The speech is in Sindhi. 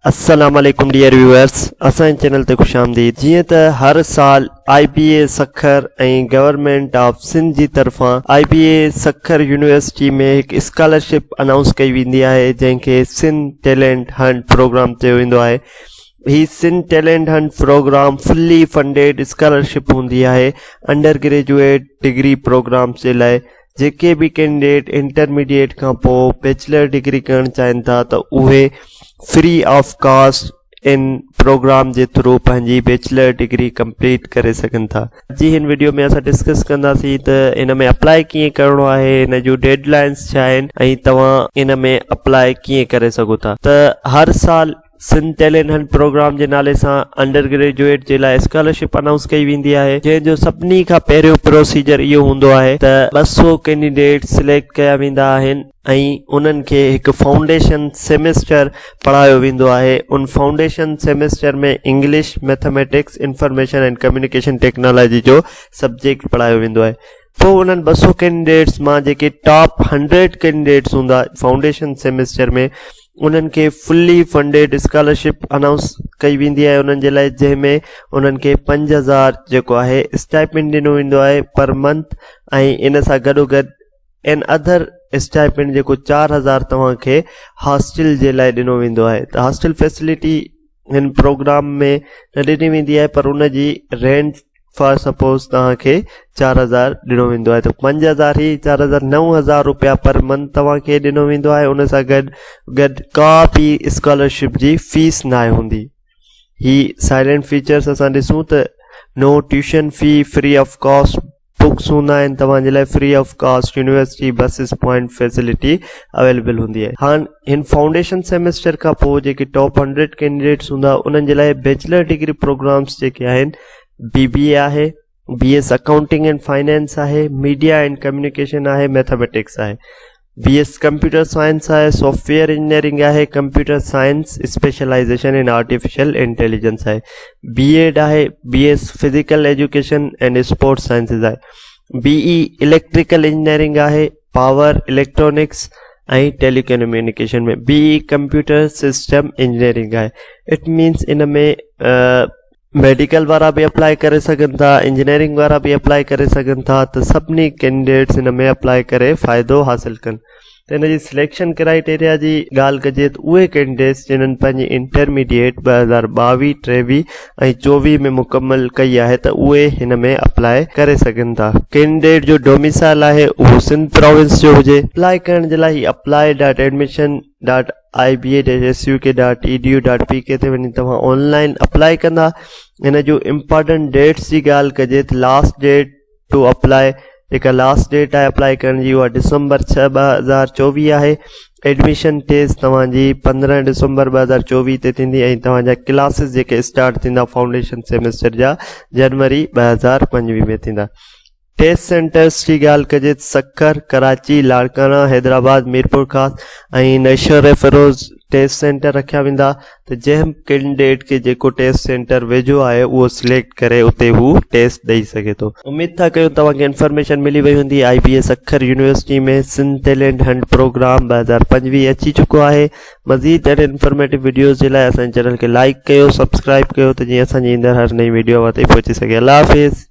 السلام عليڪم ڊيئر ويوئرس اسان جي چينل تي خوش آمديد جيئن ته هر سال I B A Sukkur ۽ government of Sindh جي طرفان I B A Sukkur university ۾ هڪ اسڪالرشپ انائونس ڪئي ويندي آهي جنهن کي سنڌ ٽيلنٽ هنٽ پروگرام چيو ويندو آهي هي Sindh talent hunt programme fully funded scholarship هوندي آهي انڊر گريجوئيٽ ڊگري پروگرامس جي لاء جيڪي به ڪينڊيڊيٽ انٽرميڊيٽ کان پوء بيچلر ڊگري ڪرڻ چاهين ٿا ته اهي فري آف ڪاسٽ ان پروگرام جي ٿرو پنهنجي بيچلر ڊگري ڪمپليٽ ڪري سگهن ٿا. جي هن وڊيو ۾ اسان ڊسڪس ڪنداسين ته ان ۾ اپلائي ڪيئن ڪرڻو آهي ان جون ڊيڊ لائنس ڇا آهن ۽ توهان ان ۾ اپلائي ڪيئن ڪري سگهو ٿا ته هر سال سنڌ ٽيلنٽ هنٽ پروگرام جي نالي سان انڊر گريجوئيٽ جي لاء اسڪالرشپ انائونس ڪئي ويندي آهي جنهن جو سڀني کان پهريون پروسيجر اهو هوندو آهي ته 200 ڪينڊيڊيٽ سليڪٽ ڪيا ويندا آهن ۽ انهن کي هڪ فائونڊيشن سيمسٽر پڙهايو ويندو آهي ان foundation semester ۾ English, mathematics, information and communication technology جو سبجيڪٽ پڙهايو ويندو آهي پوء انهن 200 ڪينڊيڊيٽس مان جيڪي ٽاپ 100 ڪينڊيڊيٽس هوندا فائونڊيشن سيمسٽر ۾ انهن کي فلي فنڊيڊ اسڪالرشپ انائونس ڪئي ويندي آهي انهن جي لاء جنهن ۾ انهن کي 5000 جيڪو آهي اسٽائپنڊ ڏنو ويندو آهي پر منٿ ۽ ان سان گڏو گڏ ان ادر اسٽائپنڊ جيڪو 4000 توهان کي هاسٽل جي لاء ڏنو ويندو آهي ته هاسٽل فيسلٽي هن پروگرام ۾ نه ڏني ويندي آهي پر ان جي رينٽ فار سپوز توهان کي 4000 ڏنو ويندو آهي ته 5000 هي 4000 9000 روپيا پر منٿ توهان کي ڏنو ويندو آهي ان سان گڏ گڏ ڪا به اسڪالرشپ جي فيس ناهي هوندي هي سائلنٽ فيچرس اسان ڏسون ته no tuition fee free of cost books هوندا آهن توهان جي لاء free of cost university buses point facility available هوندي آهي هاڻ هن فائونڊيشن سيمسٽر کان پوء جيڪي ٽاپ 100 ڪينڊيڊيٽس هوندا انهن جي لاء بيچلر ڊگري پروگرامس جيڪي آهن بي بي اي آهي B S accounting and finance آهي ميڊيا اينڊ ڪميونيڪيشن آهي ميٿاميٽڪس آهي بي ايس ڪمپيوٽر سائنس آهي سافٽ ويئر انجنيئرنگ آهي computer science specialisation in artificial intelligence آهي بي ايڊ آهي B S physical education and sports sciences آهي بي اي اليڪٽريڪل انجنيئرنگ آهي power electronics ۽ telecommunication ۾ B E computer system engineering آهي it means in ۾ medical وارا به اپلائي ڪري سگهن ٿا انجنيئرنگ وارا به اپلائي ڪري سگهن ٿا ته سڀني ڪينڊيڊيٽس ان ۾ اپلائي ڪري فائدو حاصل ڪن ته ان جي سليڪشن ڪرائيٽيريا جي ڳالهه ڪجي ته اهي ڪينڊيڊيٽس جنهن پنهنجي انٽرميڊيٽ 2022 23 ۽ 24 ۾ مڪمل ڪئي آهي ته اهي هن ۾ اپلائي ڪري سگهن ٿا ڪينڊيڊيٽ جو ڊوميسائل آهي اهو سنڌ پراونس جو هجي اپلائي ڪرڻ جي لاء هي apply dot admission dot I B A dash S U K dot E D U dot P K تي وڃي توهان آن لائن اپلائي ڪندا ان جون امپارٽنٽ ڊيٽس جي ڳالهه ڪجي ته لاسٽ ڊيٽ ٽو اپلائي جيڪا لاسٽ ڊيٽ آهي اپلائي ڪرڻ جي اها ڊسمبر 6 2024 آهي ايڊميشن ٽيسٽ توهان جي 15 ڊسمبر 2024 تي ٿيندي ۽ توهان جا ڪلاسز جيڪي اسٽارٽ ٿيندا فائونڊيشن سيمسٽر جا جنوري 2025 ۾ ٿيندا ٽيسٽ سينٽرز جي ڳالهه ڪجي ته سکر، ڪراچي، لاڙڪاڻا، حيدرآباد، ميرپورخاص ۽ نوشهروفيروز ٽيسٽ سينٽر رکيا ويندا ته جنهن به ڪينڊيڊيٽ کي جيڪو ٽيسٽ سينٽر ويجهو آهي اهو سليڪٽ ڪري اتي هو ٽيسٽ ڏئي سگهي ٿو. اميد ٿا ڪيون توهان کي انفارميشن ملي وئي هوندي. I B A Sukkur university ۾ Sindh talent hunt programme 2025 اچي چڪو آهي. مزيد اهڙين انفارميٽو وڊيوز جي لاء اسان جي چينل کي لائيڪ ڪيو سبسڪرائيب ڪيو ته جيئن اسان جي ايندڙ هر نئين وڊيو اوهان تائين پهچي سگهي. الله حافظ.